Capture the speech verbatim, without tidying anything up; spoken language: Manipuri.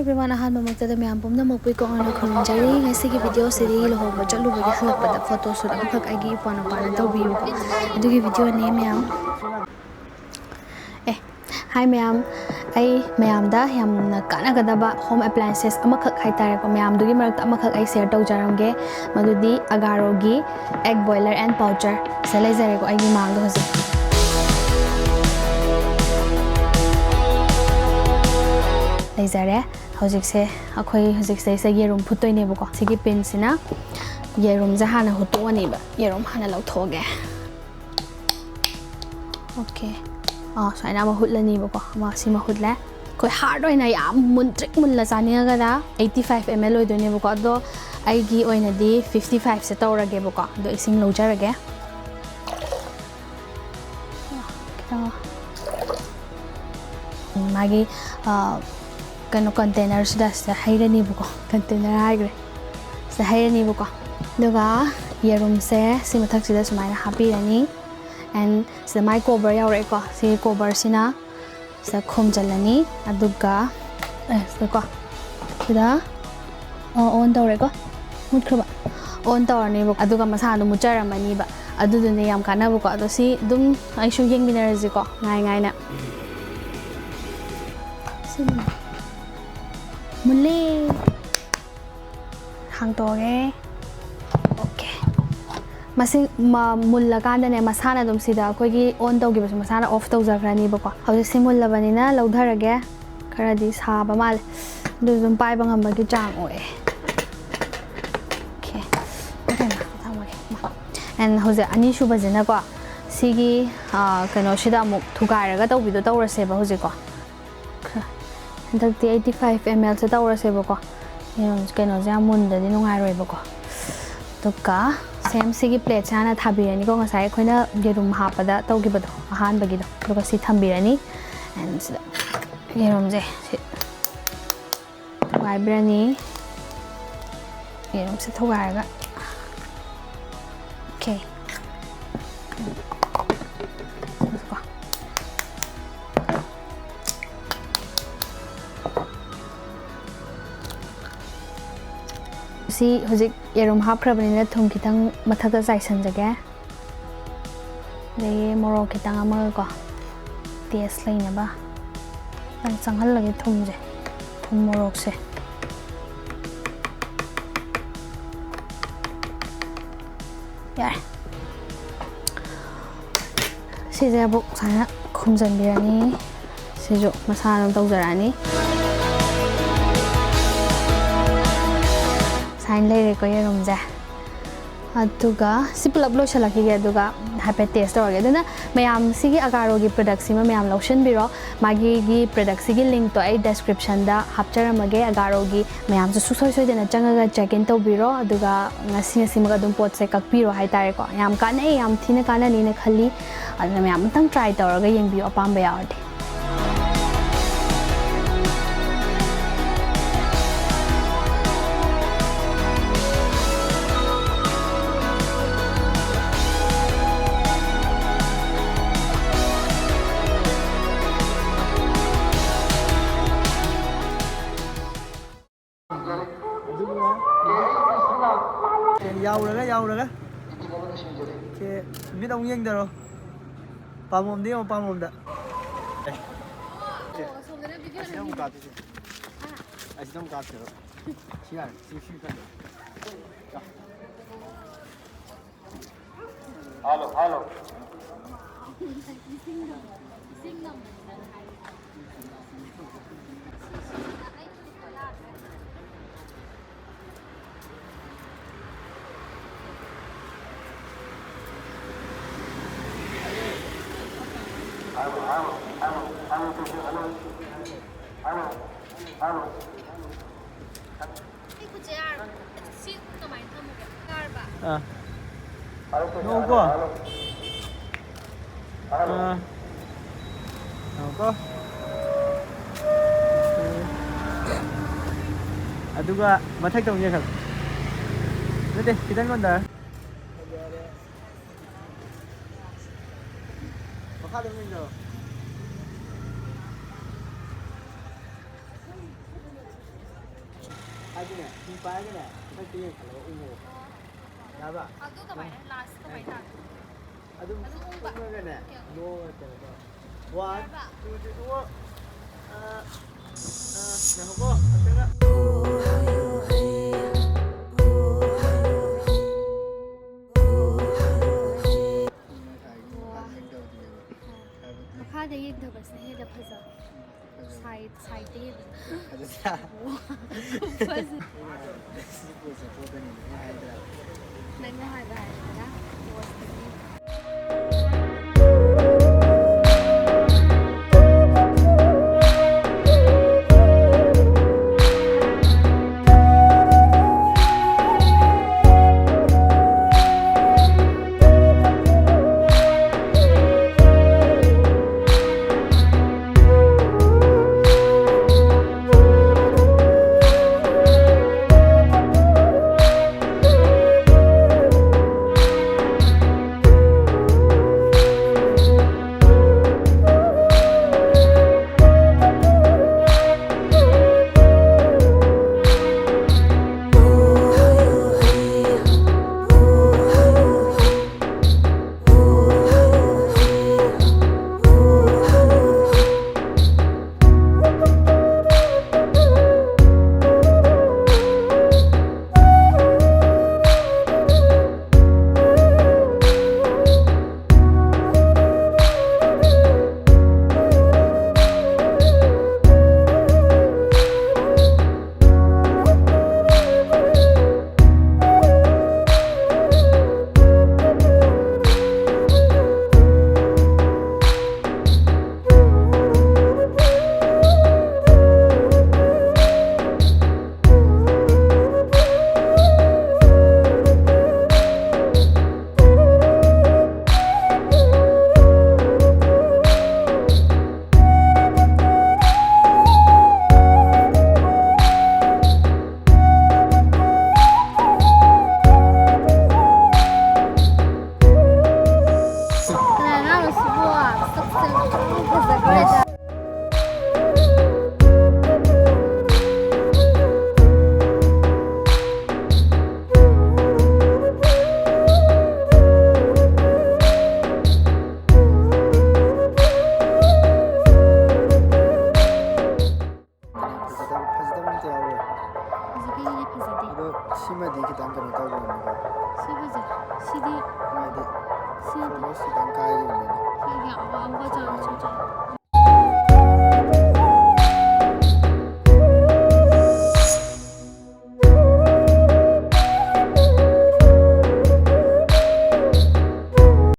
Everyone, ꯑꯍꯥꯟꯕꯃꯛꯇꯗ ꯃꯌꯥꯝ ꯄꯨꯝꯅꯃꯛꯄꯨ ꯏꯀꯣꯛ ꯃꯥꯏꯅ ꯈꯨꯔꯨꯝꯖꯔꯤ꯫ ꯉꯁꯤꯒꯤ video ꯁꯤꯗꯤ ꯂꯨꯍꯣꯡꯕ ꯆꯠꯂꯨꯕꯒꯤ ꯍꯜꯂꯛꯄꯗ photo shoot ꯑꯃꯈꯛ ꯑꯩꯒꯤ ꯏꯄ꯭ꯋꯥ ꯅꯨꯄꯥꯅ ꯇꯧꯕꯤꯌꯨꯀꯣ꯫ ꯑꯗꯨꯒꯤ video ꯅꯦ ꯃꯌꯥꯝ꯫ ꯑꯦ, hi ꯃꯌꯥꯝ꯫ ꯑꯩ ꯃꯌꯥꯝꯗ ꯌꯥꯝꯅ ꯀꯥꯟꯅꯒꯗꯕ home appliances ꯑꯃꯈꯛ ꯍꯥꯏꯇꯥꯔꯦꯀꯣ, ꯃꯌꯥꯝꯗꯨꯒꯤ ꯃꯔꯛꯇ ꯑꯃꯈꯛ ꯑꯩ share ꯇꯧꯖꯔꯝꯒꯦ꯫ ꯃꯗꯨꯗꯤ Agaro ꯒꯤ egg boiler and poacher ꯁꯤꯗ ꯂꯩꯖꯔꯦꯀꯣ, ꯑꯩꯒꯤ ꯃꯥꯡꯗ ꯍꯧꯖꯤꯛ ꯂꯩꯖꯔꯦ꯫ ꯍꯧꯖꯤꯛꯁꯦ ꯑꯩꯈꯣꯏ ꯍꯧꯖꯤꯛꯁꯤꯗꯩꯁꯤꯗ ꯌꯦꯔꯨꯝ ꯐꯨꯠꯇꯣꯏꯅꯦꯕꯀꯣ꯫ ꯁꯤꯒꯤ pin ꯁꯤꯅ ꯌꯦꯔꯨꯝꯁꯦ ꯍꯥꯟꯅ ꯍꯨꯠꯇꯣꯛꯑꯅꯤꯕ꯫ ꯌꯦꯔꯨꯝ ꯍꯥꯟꯅ ꯂꯧꯊꯣꯛꯑꯒꯦ꯫ Okay꯫ ꯑꯥ, ꯁꯨꯃꯥꯏꯅ ꯑꯃ ꯍꯨꯠꯂꯅꯤꯕꯀꯣ꯫ ꯑꯃ ꯁꯤꯃ ꯍꯨꯠꯂꯦ꯫ ꯑꯩꯈꯣꯏ hard ꯑꯣꯏꯅ ꯌꯥꯝ ꯃꯨꯟꯇ꯭ꯔꯤꯛ ꯃꯨꯜꯂ ꯆꯥꯅꯤꯡꯉꯒꯅ eighty five ml ꯑꯣꯏꯗꯣꯏꯅꯦꯕꯀꯣ꯫ ꯑꯗꯣ ꯑꯩꯒꯤ ꯑꯣꯏꯅꯗꯤ fifty five ꯁꯦ ꯇꯧꯔꯒꯦꯕꯀꯣ꯫ ꯑꯗꯣ ꯏꯁꯤꯡ ꯂꯧꯖꯔꯒꯦ꯫ ꯈꯤꯇꯪ ꯃꯥꯒꯤ, ꯑ, ꯀꯩꯅꯣ, container ꯁꯤꯗ, ꯁꯤꯗ ꯍꯩꯔꯅꯤꯕꯀꯣ꯫ Container ꯍꯥꯏꯈ꯭ꯔꯦ꯫ ꯁꯤꯗ ꯍꯩꯔꯅꯤꯕꯀꯣ꯫ ꯑꯗꯨꯒ ꯌꯦꯔꯨꯝꯁꯦ ꯁꯤ ꯃꯊꯛꯁꯤꯗ ꯁꯨꯃꯥꯏꯅ ꯍꯥꯞꯄꯤꯔꯅꯤ꯫ And ꯁꯤꯗ ꯃꯥꯏ cover ꯌꯥꯎꯔꯛꯑꯦꯀꯣ꯫ ꯁꯤ cover ꯁꯤꯅ ꯁꯤꯗ ꯈꯣꯝꯖꯤꯜꯂꯅꯤ꯫ ꯑꯗꯨꯒ, ꯑꯦ, ꯁꯤꯗꯀꯣ, ꯁꯤꯗ, ꯑꯣ, on ꯇꯧꯔꯦꯀꯣ, ꯃꯨꯠꯈ꯭ꯔꯕ꯫ On ꯇꯧꯔꯅꯦꯕ, ꯑꯗꯨꯒ ꯃꯁꯥꯗꯣ ꯃꯨꯠꯆꯔꯝꯃꯅꯤꯕ꯫ ꯑꯗꯨꯗꯨꯅꯦ ꯌꯥꯝ ꯀꯥꯟꯅꯕꯀꯣ꯫ ꯑꯗꯣ ꯁꯤ ꯑꯗꯨꯝ ꯑꯩꯁꯨ ꯌꯦꯡꯃꯤꯟꯅꯔꯁꯤꯀꯣ, ꯉꯥꯏ ꯉꯥꯏꯅ꯫ ꯁꯤ ꯃꯨꯜꯂꯦ꯫ ꯍꯥꯡꯇꯣꯛꯑꯒꯦ꯫ Okay꯫ ꯃꯁꯤ ꯃ-, ꯃꯨꯜꯂꯀꯥꯟꯗꯅꯦ, ꯃꯁꯥꯅ ꯑꯗꯨꯝ ꯁꯤꯗ ꯑꯩꯈꯣꯏꯒꯤ on ꯇꯧꯈꯤꯕꯁꯨ ꯃꯁꯥꯅ off ꯇꯧꯖꯈ꯭ꯔꯅꯤꯕꯀꯣ꯫ ꯍꯧꯖꯤꯛꯁꯤ ꯃꯨꯜꯂꯕꯅꯤꯅ ꯂꯧꯊꯔꯒꯦ꯫ ꯈꯔꯗꯤ ꯁꯥꯕ ꯃꯥꯜꯂꯦ꯫ ꯑꯗꯨꯁꯨ ꯑꯗꯨꯝ ꯄꯥꯏꯕ ꯉꯝꯕꯒꯤ ꯆꯥꯡ ꯑꯣꯏꯌꯦ꯫ Okay꯫ Okay, ꯊꯝꯃꯒꯦ꯫ And ꯍꯧꯖꯤꯛ ꯑꯅꯤꯁꯨꯕꯁꯤꯅꯀꯣ, ꯁꯤꯒꯤ, ꯑ, ꯀꯩꯅꯣꯁꯤꯗ ꯑꯃꯨꯛ ꯊꯨꯒꯥꯏꯔꯒ ꯇꯧꯕꯤꯗꯣ ꯇꯧꯔꯁꯦꯕ ꯍꯧꯖꯤꯛꯀꯣ꯫ ꯈꯔ-, ꯍꯟꯗꯛꯇꯤ eighty five ml ꯁꯦ ꯇꯧꯔꯁꯦꯕꯀꯣ꯫ ꯌꯦꯔꯨꯝ ꯀꯩꯅꯣꯁꯦ ꯌꯥꯝ ꯃꯨꯟꯗꯗꯤ ꯅꯨꯡꯉꯥꯏꯔꯣꯏꯕꯀꯣ꯫ ꯑꯗꯨꯒ same ꯁꯤꯒꯤ plate ꯁꯦ ꯍꯥꯟꯅ ꯊꯥꯕꯤꯔꯅꯤꯀꯣ, ꯉꯁꯥꯏ ꯑꯩꯈꯣꯏꯅ ꯌꯦꯔꯨꯝ ꯍꯥꯞꯄꯗ ꯇꯧꯈꯤꯕꯗꯣ, ꯑꯍꯥꯟꯕꯒꯤꯗꯣ꯫ ꯑꯗꯨꯒ ꯁꯤ ꯊꯝꯕꯤꯔꯅꯤ꯫ And ꯁꯤꯗ ꯌꯦꯔꯨꯝꯁꯦ ꯁꯤ ꯊꯨꯒꯥꯏꯕꯤꯔꯅꯤ꯫ ꯌꯦꯔꯨꯝꯁꯦ ꯊꯨꯒꯥꯏꯔꯒ, okay꯫ ꯀꯣ꯫ ꯁꯤ ꯍꯧꯖꯤꯛ ꯌꯦꯔꯨꯝ ꯍꯥꯞꯈ꯭ꯔꯕꯅꯤꯅ ꯊꯨꯝ ꯈꯤꯇꯪ ꯃꯊꯛꯇ ꯆꯥꯏꯁꯟꯖꯒꯦ꯫ ꯑꯗꯒꯤ ꯃꯣꯔꯣꯛ ꯈꯤꯇꯪ ꯑꯃꯒꯀꯣ, ꯇꯦꯁ ꯂꯩꯅꯕ ꯈꯤꯇꯪ ꯆꯪꯍꯜꯂꯒꯦ ꯊꯨꯝꯁꯦ, ꯊꯨꯝ ꯃꯣꯔꯣꯛꯁꯦ꯫ ꯌꯥꯔꯦ꯫ ꯁꯤꯁꯦ ꯑꯃꯨꯛ ꯁꯨꯃꯥꯏꯅ ꯈꯨꯝꯖꯤꯟꯕꯤꯔꯅꯤ꯫ ꯁꯤꯁꯨ ꯃꯁꯥꯅ ꯑꯗꯨꯝ ꯇꯧꯖꯔꯛꯑꯅꯤ꯫ ꯁꯨꯃꯥꯏꯅ ꯂꯩꯔꯦꯀꯣ ꯌꯦꯔꯨꯝꯁꯦ꯫ ꯑꯗꯨꯒ ꯁꯤ ꯄꯨꯂꯞ ꯂꯣꯏꯁꯤꯜꯂꯛꯈꯤꯒꯦ, ꯑꯗꯨꯒ ꯍꯥꯏꯐꯦꯠ ꯇꯦꯁ ꯇꯧꯔꯒꯦ꯫ ꯑꯗꯨꯅ ꯃꯌꯥꯝ ꯁꯤꯒꯤ ꯑꯒꯥꯔꯣꯒꯤ ꯄ꯭ꯔꯗꯛꯁꯤꯃ ꯃꯌꯥꯝ ꯂꯧꯁꯤꯟꯕꯤꯔꯣ꯫ ꯃꯥꯒꯤ ꯄ꯭ꯔꯗꯛꯁꯤꯒꯤ ꯂꯤꯡꯛꯇꯣ ꯑꯩ ꯗꯦꯁꯀ꯭ꯔꯤꯞꯁꯟꯗ ꯍꯥꯞꯆꯔꯝꯃꯒꯦ꯫ ꯑꯒꯥꯔꯣꯒꯤ ꯃꯌꯥꯝꯁꯨ ꯁꯨꯡꯁꯣꯏ ꯁꯣꯏꯗꯅ ꯆꯪꯉꯒ ꯆꯦꯛ ꯏꯟ ꯇꯧꯕꯤꯔꯣ꯫ ꯑꯗꯨꯒ ꯉꯁꯤ ꯉꯁꯤꯃꯛ ꯑꯗꯨꯝ ꯄꯣꯠꯁꯦ ꯀꯛꯄꯤꯔꯣ ꯍꯥꯏꯇꯥꯔꯦꯀꯣ꯫ ꯌꯥꯝ ꯀꯥꯟꯅꯩ, ꯌꯥꯝ ꯊꯤꯅ ꯀꯥꯟꯅꯅꯤꯅ ꯈꯜꯂꯤ꯫ ꯑꯗꯨꯅ ꯃꯌꯥꯝ ꯑꯝꯇꯪ ꯇ꯭ꯔꯥꯏ ꯇꯧꯔꯒ ꯌꯦꯡꯕꯤꯌꯨ ꯑꯄꯥꯝꯕ ꯌꯥꯎꯔꯗꯤ꯫ ꯌꯥꯎꯔꯒ, ꯌꯥꯎꯔꯒ꯫ ꯁꯦ, ꯃꯤꯠ ꯑꯃꯨꯛ ꯌꯦꯡꯗꯔꯣ꯫ ꯄꯥꯝꯕꯣꯝꯗ ꯌꯦꯡꯉꯣ, ꯄꯥꯝꯕꯣꯝꯗ꯫ ꯑꯦ, ꯁꯦ, ꯑꯁꯤꯗ ꯑꯃꯨꯛ ꯀꯥꯞꯁꯤꯁꯦ꯫ ꯑꯁꯤꯗ ꯑꯃꯨꯛ ꯀꯥꯞꯁꯦꯕ꯫ ꯁꯤ ꯌꯥꯔꯦ, ꯁꯤ, ꯁꯤ ꯈꯜꯂꯣ꯫ Hello, hello. ꯑꯥ꯫ ꯅꯣꯛꯎꯀꯣ꯫ ꯑꯥ꯫ ꯅꯣꯛꯎꯀꯣ꯫ ꯑꯗꯨꯒ ꯃꯊꯛꯇ ꯑꯃꯨꯛ ꯌꯦꯡꯈꯠꯂꯣ꯫ ꯅꯠꯇꯦ, ꯈꯤꯇꯪ ꯅꯣꯟꯊꯔ꯫ ꯃꯈꯥꯗ ꯑꯃꯨꯛ ꯌꯦꯡꯊꯔꯣ꯫ ꯍꯥꯏꯗꯤꯅꯦ, ꯐꯤ ꯄꯥꯏꯔꯒꯅꯦ, ꯍꯥꯏꯐꯦꯠ ꯌꯦꯡꯈꯠꯂꯒ ꯎꯪꯉꯣ꯫ ꯌꯥꯕ꯭ꯔꯥ? ꯑꯗꯨ ꯀꯃꯥꯏꯅ? ꯂꯥꯁ ꯀꯃꯥꯏꯅ ꯇꯥꯗꯣꯏꯅꯣ? ꯑꯗꯨꯝ ꯑꯗꯨꯝ ꯎꯪꯕ? ꯎꯪꯉꯒꯅꯦ, ꯑꯣꯀꯦ, ꯑꯣꯀꯦ꯫ ꯅꯣꯛꯑꯒ ꯀꯩꯅꯣ ꯇꯧ꯫ ꯋꯥꯟ, ꯌꯥꯔꯕ? ꯇꯨ, ꯊ꯭ꯔꯤ, ꯎꯪꯉꯣ꯫ ꯑ, ꯑ, ꯉꯥꯏꯈꯣꯀꯣ, ꯑꯝꯇꯪꯒ꯫ ꯃꯈꯥꯗ ꯌꯦꯡꯊꯕꯁꯤꯅ ꯍꯦꯟꯅ ꯐꯖꯕ꯫ ꯁꯥꯏꯠ, ꯁꯥꯏꯠꯇ ꯌꯦꯡꯕꯁꯦ꯫ ꯐꯖꯗ꯭ꯔꯥ? ꯋꯥ, ꯐꯖ- ꯁꯤ ꯄꯣꯠꯁꯦ ꯄꯣꯠꯇꯅꯤꯅꯦ ꯑꯩꯅ ꯍꯥꯏꯗ꯭ꯔꯥ? ꯅꯪꯅ ꯍꯥꯏꯕ ꯍꯥꯏꯔꯒꯅ ꯄꯣꯁꯇꯅꯤ꯫ ꯍꯧꯖꯤꯛꯀꯤꯗꯨꯗꯤ ꯐꯖꯗꯦ꯫ ꯑꯗꯣ ꯁꯤꯃꯗꯤ ꯈꯤꯇꯪ ꯀꯩꯅꯣ ꯇꯧꯈ꯭ꯔꯕꯅꯤꯀꯣ꯫ ꯁꯤ ꯐꯖꯩ꯫ ꯁꯤꯗꯤ ꯃꯥꯗꯤ ꯁꯤ ꯅꯠꯇꯦ꯫ ꯐꯣꯂꯣꯁ ꯈꯤꯇꯪ ꯀꯥꯏꯈꯤꯕꯅꯤꯅ꯫ ꯁꯤꯒꯤ ꯑꯋꯥꯡꯕ ꯆꯥꯎꯔ ꯆꯥꯎꯔ꯫